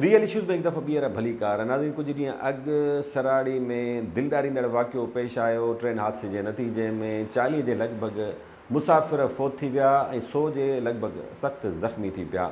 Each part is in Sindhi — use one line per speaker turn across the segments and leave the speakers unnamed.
ريئل اشوز ۾ هڪ دفعو ٻيهر ڀليڪار ناظرين ڪجهه ڏينهن اڳ سراڙي ۾ دل ڏاريندڙ واقعو پيش آيو ٽرين حادثي جي نتيجي ۾ 40 جي لڳ ڀڳ مسافر فوت ٿي ويا ۽ 100 جي لڳ ڀڳ سخت زخمي ٿي پيا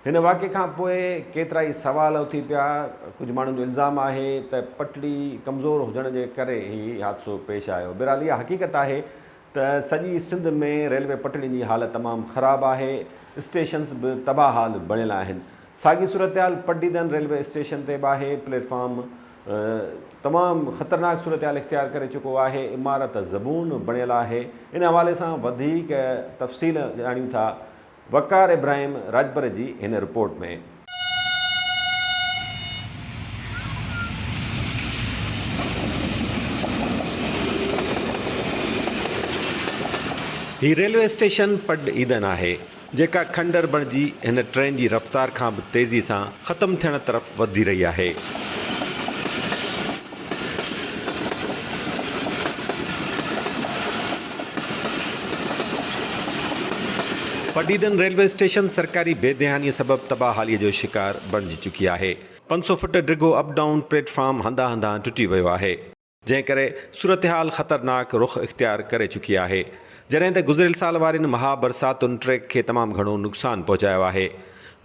هن واقعي کان پوء ڪيترائي سوال اٿي پيا ڪجهه ماڻهن جو الزام آهي ته پٽڙي ڪمزور هجڻ جي ڪري هي حادثو پيش آيو بهرحال اها حقيقت آهي ته سڄي سنڌ ۾ ريلوي پٽڙين جي حالت تمام خراب آهي، اسٽيشنز به تباهه حال بڻيل آهن. ساڳي صورتحال پڊعيدن ريلوي اسٽيشن تي به آهي، پليٽ فارم تمام خطرناڪ صورتحال اختيار ڪري چڪو آهي، عمارت زبون بڻيل آهي، ان حوالي سان وڌيڪ تفصيل ڄاڻيون ٿا وقار ابراهيم راڄپر جي هن رپورٽ ۾. هي ريلوي اسٽيشن پڊ عيدن آهي، جيڪا کنڊر بڻجي هن ٽرين جي رفتار کان به تيزي سان ختم ٿيڻ طرف وڌي رهي آهي. پڊعيدن ريلوي اسٽيشن سرڪاري بي ڌيانيء سبب تباهه حاليء جو شڪار بڻجي چڪي آهي. 500 فٽ ڊگهو اپ ڊائون پليٽ فارم هنڌان هنڌان ٽٽي ويو آهي. جنهن ڪري صورتحال خطرناڪ رخ اختيار ڪري چڪي آهي. جڏهن ته گذريل سال وارين مها برساتن ٽريڪ کي تمام گهڻو نقصان پهچايو آهي.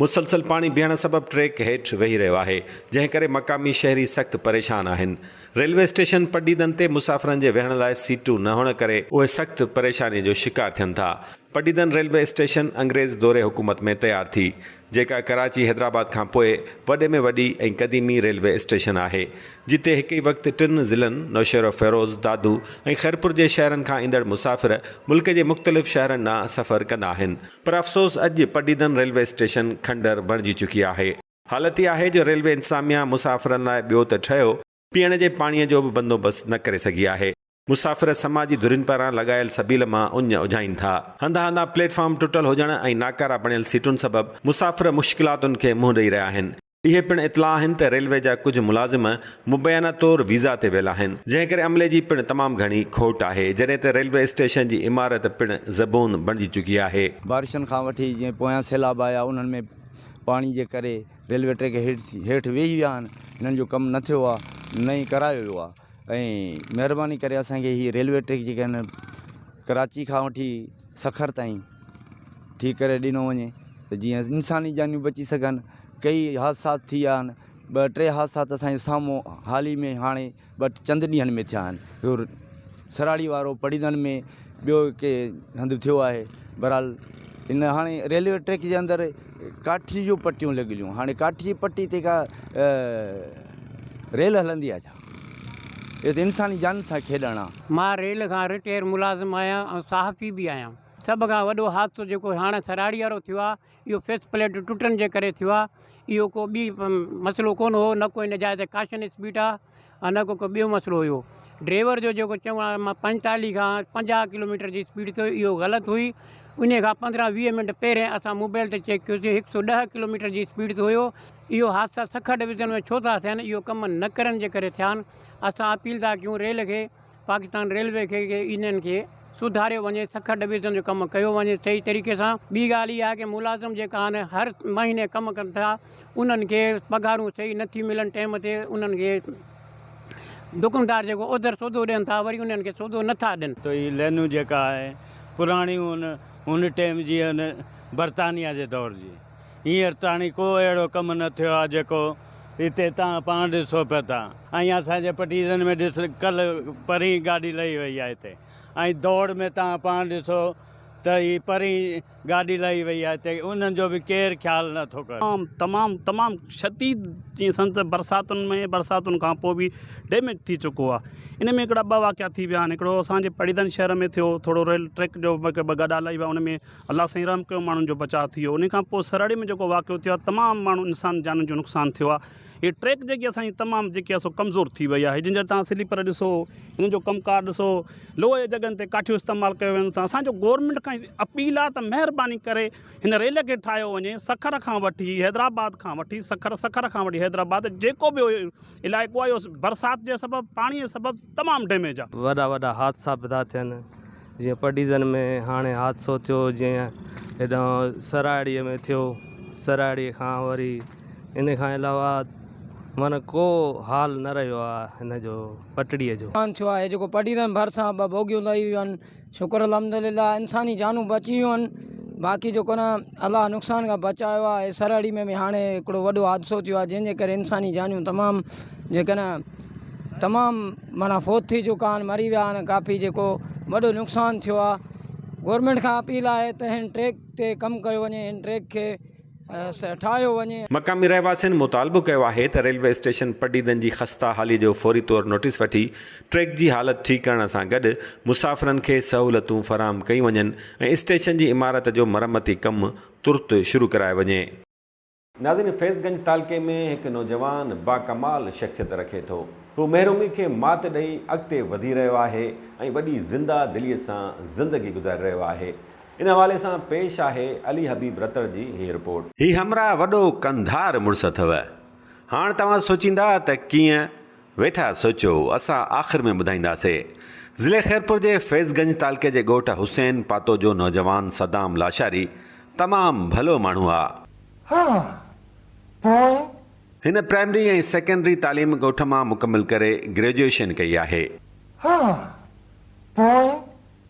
مسلسل پاڻي بيهڻ سبب ٽريڪ هيٺ ويهي رهيو آهي، جنهن ڪري مقامي شهري سخت پريشان آهن. ريلوي اسٽيشن پڊعيدن تي مسافرن جي ويهڻ لاء سيٽون نه هئڻ ڪري اهي سخت پريشاني جو شڪار ٿين ٿا. پڊعيدن ريلوي اسٽيشن انگريز دور حڪومت ۾ تيار ٿي، جيڪا ڪراچي حيدرآباد کان پوء وڏي ۾ وڏي ۽ قديمي ريلوي اسٽيشن آهي، جتي هڪ ئي وقت ٽن ضلعن نوشهروفيروز، دادو ۽ خيرپور جي شهرن کان ايندڙ مسافر ملڪ جي مختلف شهرن ڏانهن سفر ڪندا آهن. پر افسوس اڄ پڊعيدن ريلوي اسٽيشن کنڊر بڻجي چڪي آهي. حالت اها آهي جو ريلوي انتظاميا مسافرن لاء ٻيو ته ٺهيو، پيئڻ جي پاڻيء جو به بندوبست نه ڪري سگهي آهي. مسافر سماجي ڌرين پاران لڳايل سبيل مان اڃ اجهائين ٿا. هنڌان هنڌان پليٽ فارم ٽٽل هجڻ ۽ ناڪارا بڻيل سيٽن سبب مسافر مشڪلاتن کي منهن ڏئي رهيا آهن. اهي پڻ اطلاع آهن ته ريلوي جا ڪجهه ملازم مبينا طور ويزا تي ويل آهن، جنهن ڪري عملي جي پڻ تمام گهڻي کوٽ آهي، جڏهن ته ريلوي اسٽيشن جي عمارت پڻ زبون بڻجي چڪي آهي.
بارشن کان وٺي جيئن پويان سيلاب آيا انهن ۾ پاڻي جي ڪري ريلوي ٽريڪ هيٺ ويهي ويا آهن انهن جو ڪم نه ٿيو آهي نه ئي ڪرايو ويو آهي ۽ مهرباني ڪري اسان کي هي ريلوي ٽريڪ جيڪي آهن ڪراچي کان وٺي سکر تائين ٺيڪ ڪري ڏنو وڃي ته جيئن انساني جانيون بچي سگهن ڪئي حادثات ٿي ويا آهن ٻه ٽي حادثات اسانجي سامهون حال ئي ۾ هاڻي ٻه چند ڏينهن ۾ ٿيا آهن سراڙي وارو پڙيدن ۾ ٻيو ڪي هنڌ ٿيو آهي بهرحال ان هاڻي ريلوي ٽريڪ جي اندر ڪاٺي جون پٽيون لڳليون هاڻي ڪاٺي جي پٽي تي ڪا ريل هلندي آهي ڇا اهو ته انساني جان سان کيڏڻ آهي.
مان ريل کان رٽائر ملازم آهيان ۽ صحافي به آهيان. سڀ کان وڏو حادثو جيڪو هاڻ سراڙي وارو ٿيو آهي اهو فيس پليٽ ٽٽڻ جي ڪري ٿيو آهي. اهو ڪو ٻي مسئلو ڪونه هو نه ڪو ان جاء تي ڪاشن اسپيڊ آهي ۽ نه ڪو ڪو ٻيو مسئلو هيو. ڊريور جو جيڪو چوڻ آهي مان پنجيتاليهه کان 50 ڪلوميٽر جي اسپيڊ تي اهو غلط هئي. انهي کان 15 20 منٽ پهرين اسان موبائل تي چيڪ ڪيوسين 110 ڪلوميٽر جي اسپيڊ تي هيو. اهو حادثا سکر ڊويزن ۾ ڇو ٿا ٿين اهو ڪم نه ڪرڻ جي ڪري ٿيا آهن اسان اپيل ٿا ڪيون ريل کي پاڪستان ريلوي کي ڪي انهن کي سڌاريو وڃي سکر ڊويزن جو ڪم ڪيو وڃي صحيح طريقي سان ٻي ڳالهه اها آهي ڪي ملازم جيڪا آهن هر مهيني ڪم ڪن ٿا انهن کي پگهارون صحيح نه ٿي ملن ٽيم تي انهن کي دڪاندار جيڪو اوڌر سودو ڏين ٿا وري انهن کي سودو نه ٿا ڏين.
تو هي لينون جيڪا آهي پراڻيون ان ٽيم جي ان برطانيا جي دور جي. هينئر تاڻي ڪو اهڙو ڪم نه ٿيو آهي جيڪو هتي توهان پاڻ ڏسو پيا ٿا ۽ اسان جي پٽيرن ۾ ڏس ڪلهه پرين گاڏي لهي وئي آهي هتي ۽ دوڙ ۾ توهان پاڻ ڏسو ته هي پرين گاڏي لهي وئي آهي هتي انهن جو به ڪير خيال نه ٿو ڪري.
تمام تمام شديد جيئن سمجهه ته برساتن ۾ برساتن کان پوء به ڊيميج ٿي چڪو آهي ان ۾ هڪڙا ٻه واقعا ٿي ويا آهن هڪڙو اسان جي پڙيدن شهر ۾ ٿيو ٿورو ريل ٽريڪ جو ٻه گاڏا لهي ويا ان ۾ الله سائين رحم ڪيو ماڻهن جو بچاء ٿي ويو انهي کان پوء سرهڙي ۾ جيڪو واقعو ٿيو آهي تمام ماڻهو انسان جانين جو نقصان ٿيو آهي هي ٽريڪ جيڪي اسان جي تمام جيڪي آهي سو ڪمزور ٿي وئي آهي جن جا تان سليپر ڏسو هن جو ڪم ڪار ڏسو لوهه جي جڳهن تي ڪاٺيون استعمال ڪيو وڃن ٿا اسان جو گورنمينٽ کان اپيل آهي ته مهرباني ڪري هن ريل کي ٺاهيو وڃي سکر کان وٺي حيدرآباد کان وٺي سکر سکر کان وٺي حيدرآباد جيڪو به علائقو آهي اهو برسات جي سبب پاڻي جي سبب تمام ڊيميج آهي.
وڏا وڏا حادثا به ٿا ٿين جيئن پڊيزن ۾ هاڻي حادثو ٿيو جيئن هيڏانهن سرائڙيء ۾ ٿيو سرائڙيء کان وري ان کان علاوه معنيٰ ڪو حال نه رهيو آ هن جو پٽڙيء جو.
نقصان ٿيو آهي جيڪو پڊيدن ڀرسان ٻه بوگيون لهي ويون آهن شڪر الحمدلله انساني جانون بچي ويون آهن باقي جيڪو نه الله نقصان کان بچايو آهي سرهڙي ۾ به هاڻي هڪڙو وڏو حادثو ٿيو آهي جنهن جي ڪري انساني جانيون تمام جيڪي نه تمام معنيٰ فوت ٿي چڪا آهن مري ويا آهن ڪافي جيڪو وڏو نقصان ٿيو آهي گورنمينٽ کان اپيل آهي ته هن ٽريڪ تي ڪم ڪيو وڃي هن ٽريڪ کي ٺاهيو وڃي.
مقامي رهواسين مطالبو ڪيو آهي ته ريلوي اسٽيشن پڊيدن جي خسته حالي جو فوري طور نوٽيس وٺي ٽريڪ جي حالت ٺيڪ ڪرڻ سان گڏ مسافرن کي سهولتون فراهم ڪيون وڃن ۽ اسٽيشن جي عمارت جو مرمتي ڪم ترت شروع ڪرايو وڃي. ناظرين فيض گنج تعلقي ۾ هڪ نوجوان باڪمال شخصيت رکي ٿو. هو محرومي کي مات ڏئي اڳتي وڌي رهيو آهي ۽ وڏي زنده دلي سان زندگي گذاري رهيو آهي. ان حوالي سان پيش آهي علي حبيب رتڙ جي هي رپورٽ. هي همراهه وڏو ڪنڌار مڙس اٿئو. هاڻ توهان سوچيندا ته ڪيئن؟ ويٺا سوچيو، اسان آخر ۾ ٻڌائينداسي. ضلعي خيرپور جي فيض گنج تعلقي جي ڳوٺ حسين پاتو جو نوجوان صدام لاشاري تمام ڀلو ماڻهو آ.
ها، پوء؟
هن پرائمري ۽ سيڪنڊري تعليم ڳوٺ مان مڪمل ڪري گريجوئيشن ڪئي آهي.
ها، پوء؟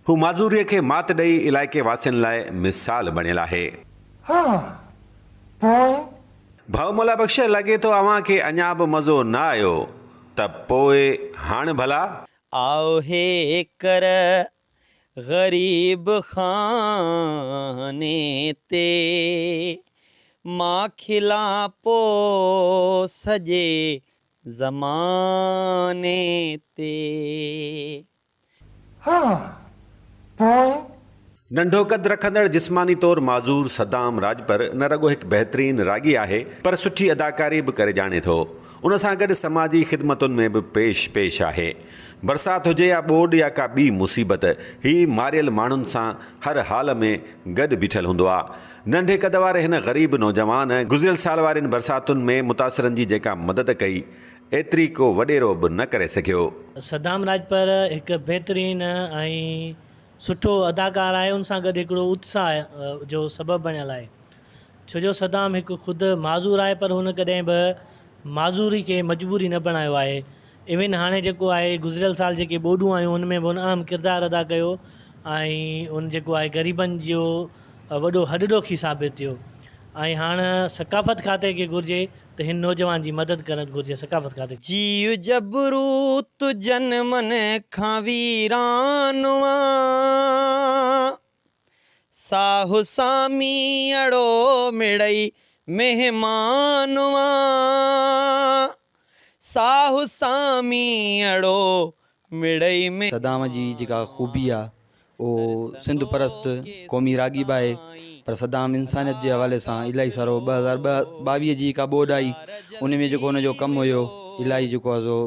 هو معذوريء کي مات ڏئي علائقي واسين لاء مثال بڻيل آهي.
ها، پوء؟
ڀائو مولا بخش، لڳي ٿو اوهان کي اڃا به مزو نه آيو ته پوء هاڻ ڀلا؟
آء هيڪر غريب خاني تي، مان کلان پو سڄي زماني تي.
ها، پوء؟
ننڍو قد رکندڙ جسماني طور معذور صدام راڄپر نه رڳو هڪ بهترين راڳي آهي پر سٺي اداڪاري به ڪري ڄاڻي ٿو. ان سان گڏ سماجي خدمتن ۾ به پيش پيش آهي. برسات هجي يا ٻوڏ يا ڪا ٻي مصيبت هي ماريل ماڻهن سان هر حال ۾ گڏ بيٺل هوندو آ. ننڍي قد واري هن غريب نوجوان گذريل سال وارين برساتن ۾ متاثرن جي جيڪا مدد ڪئي ايتري ڪو وڏيرو به نه ڪري سگهيو.
صدام راڄپر هڪ بهترين ۽ سٺو اداڪار آهي ان سان گڏ هڪڙو اتساهه جو سبب بڻيل آهي ڇو جو صدام هڪ خود معذور آهي پر هن ڪڏهن به معذوري کي مجبوري نه بڻايو آهي ايون هاڻي جيڪو آهي گذريل سال جيڪي ٻوڏون آيون ان ۾ به هن اهم ڪردار ادا ڪيو ۽ ان جيڪو آهي غريبن جو وڏو هڏ ڏوکي ثابت ٿيو ۽ هاڻ ثقافت کاتي کي گهرجي ته هن نوجوان جي مدد ڪرڻ گهرجي ثقافت کاتي کي.
جيء جبروت جنمن کان ويران آ، ساهه ساميئڙو مڙئي مهمان آ، ساهه ساميئڙو مڙئي ۾.
صدام جي جيڪا خوبي آ اهو سنڌ پرست قومي راڳي به آهي پر صدام انسانيت جي حوالي سان الاهي سارو 2022 جي جيڪا ٻوڏ آئي ان ۾ جيڪو ان جو ڪم هيو الاهي جيڪو آهي سو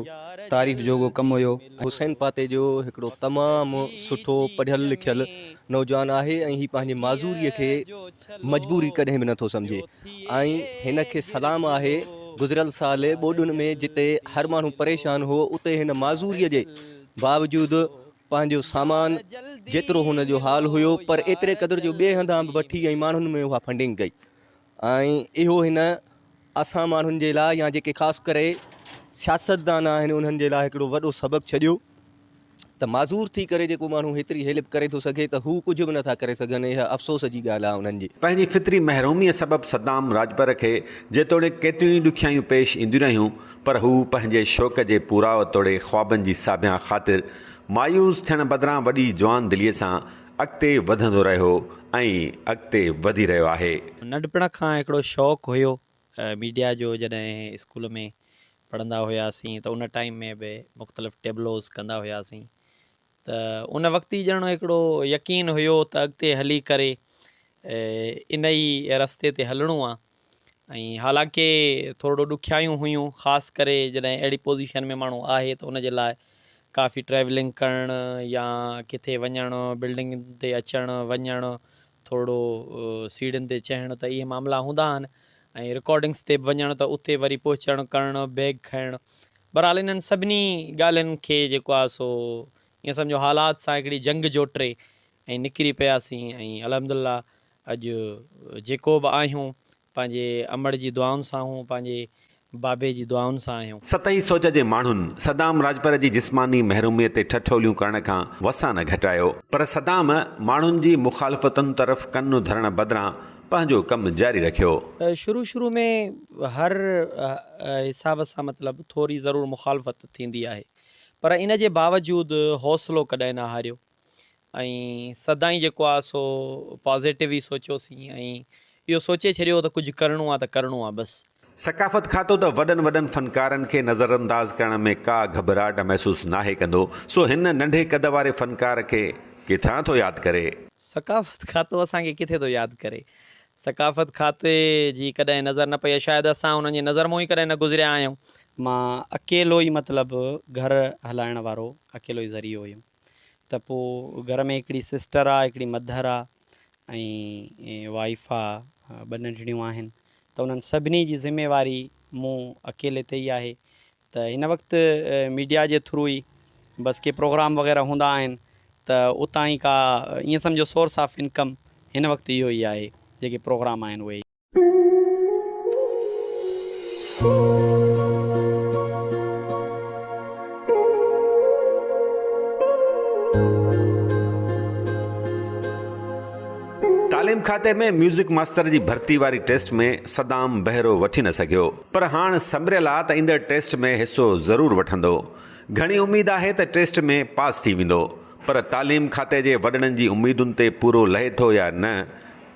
تعريف جوڳو ڪم هيو.
حسين پاتي جو هڪڙو تمام سٺو پڙهيل لکيل نوجوان آهي ۽ هي پنهنجي معذوري کي مجبوري ڪڏهن به نٿو سمجهي ۽ هن کي سلام آهي گذريل سال ٻوڏن ۾ جتي هر ماڻهو پريشان هو اتي هن معذوري جي باوجود پنهنجو سامان جيترو هن جو حال هيو پر ايتري قدر جو ٻئي هنڌان به وٺي ۽ ماڻهن ۾ اها فنڊنگ ڪئي ۽ اهو هن اسان ماڻهن جي لاء يا جيڪي خاص ڪري سياستدان آهن انهن جي لاء هڪڙو وڏو سبق ڇڏيو ته معذور ٿي ڪري جيڪو ماڻهو هيتري هيلپ ڪري ٿو سگهي ته هو ڪجهه به نٿا ڪري سگهن اها افسوس جي ڳالهه آهي انهن جي.
پنهنجي فطري محروميء سبب صدام راڄپر کي جيتوڻيڪ ڪيتريون ئي ڏکيائيون پيش اينديون رهيون پر هو پنهنجي شوق جي پورائو توڙي خوابن جي ساڀيان خاطر مايوس ٿيڻ بدران وڏي جوان دليء سان اڳتي وڌندو رهيو ۽ اڳتي وڌي رهيو آهي.
ننڍپڻ کان هڪڙو شوق هيو ميڊيا جو جڏهن اسڪول ۾ پڙهندا هياسين ته ان ٽائيم ۾ به مختلف ٽيبلوز ڪندا هياسين ته ان وقت ئي ڄڻ هڪڙو يقين هيو ته اڳتي هلي ڪري ان ئي رستي تي هلڻو آ ۽ حالانڪه ٿورڙو ڏکيائيون هيون خاص ڪري جڏهن اهڙي پوزيشن ۾ ماڻهو آهي ته ان جي لاء ڪافي ٽريولنگ ڪرڻ يا ڪٿي وڃڻ بلڊنگ تي اچڻ وڃڻ ٿورڙو سيڙهين تي چڙهڻ ته اهي معاملا هوندا آهن ۽ رڪارڊنگس تي به وڃڻ ته اتي وري پهچڻ ڪرڻ بيگ کڻڻ بهرحال انهن سڀني ڳالهين کي جيڪو آهي سو ائين سمجهو حالات سان هڪڙي جنگ جوٽي ۽ نڪري پياسين ۽ الحمدلله اڄ جيڪو به آهيون پنهنجي امڙ جي دعائن سان آهيون پنهنجي بابي جي دعائن سان آهيون.
سطحي سوچ جي ماڻهن صدام راڄپر جي جسماني محروميء تي ٺٺوليون ڪرڻ کان وسان نه گهٽايو. پر صدام ماڻهن جي مخالفتن طرف ڪن ڌرڻ بدران پنهنجو ڪم جاري رکيو.
شروع شروع ۾ هر حساب سان مطلب ٿوري ضرور مخالفت ٿيندي آهي پر ان جي باوجود حوصلو ڪڏهن نه هاريو ۽ سدائين جيڪو آهي سو پازيٽو ئي سوچيوسين ۽ اهو سوچي ڇڏيو ته ڪجهه ڪرڻو آهي ته ڪرڻو آهي بس.
ثقافت کاتو ته وڏن وڏن فنڪارن کي نظرانداز ڪرڻ ۾ ڪا گهٻراهٽ محسوس ناهي ڪندو، سو هن ننڍي قد واري فنڪار کي ڪٿان ٿو ياد ڪري؟
ثقافت کاتو اسان کي ڪٿي ٿو ياد ڪري؟ ثقافت کاتي جي ڪڏهن نظر نه پئي آهي، شايد اسان انهن جي نظر مون ئي ڪڏهن نه گذريا آهيون. مان اڪيلو ئي مطلب گهر هلائڻ وارو اڪيلو ئي ذريعو هيم ته پوء گهر ۾ هڪڙي سسٽر آ هڪڙي مڌر آ ۽ وائيف آ ٻه ننڍڙيون آهن ته انهن سڀني جي ذميواري مون اڪيلي تي ئي آهي ته هن وقت ميڊيا جي ٿرو ئي بس ڪي پروگرام وغيره هوندا آهن ته اتان ئي ڪا ائين سمجهو سورس آف انڪم هن وقت اهو ئي آهي جيڪي پروگرام آهن اهي ئي.
تعليم کاتي ۾ ميوزڪ ماستر جي ڀرتي واري ٽيسٽ ۾ صدام بهرو وٺي نه سگهيو پر هاڻ سنڀريل آ ته ايندڙ ٽيسٽ ۾ حصو ضرور وٺندو. گهڻي اميد آهي ته ٽيسٽ ۾ پاس ٿي ويندو پر تعليم کاتي جي وڏڙن جي اميدن تي پورو لهي ٿو يا نه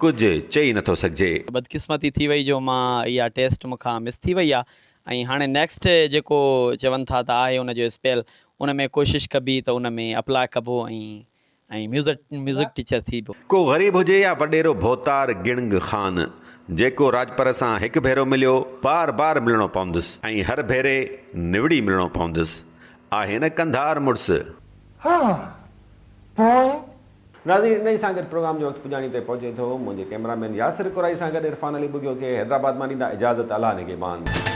ڪجهه چئي نٿو سگهجي.
بدقسمتي ٿي وئي جو مان اها ٽيسٽ مون کان مس ٿي وئي آ ۽ هاڻي نيڪسٽ جيڪو چون ٿا ته آهي ان جو اسپيل ان ۾ ڪوشش ڪبي ته ان ۾ اپلاء ڪبو ۽ ۽ ميوزڪ ٽيچر ٿيبو.
ڪو غريب هجي يا وڏيرو ڀوتار گڻگ خان، جيڪو راڄپر سان هڪ ڀيرو مليو، بار بار ملڻو پوندس ۽ هر ڀيري نوڙي ملڻو پوندس. آهي نه ڪنڌار مڙس.
ها، پوء؟
ناظرين انهي سان گڏ پروگرام جو وقت پڄاڻي تي پهچي ٿو. منهنجي ڪئميرا مين ياسر ڪورائي سان گڏ عرفان علي ٻگهيو کي حيدرآباد مان ڏيندا اجازت الله نگهبان.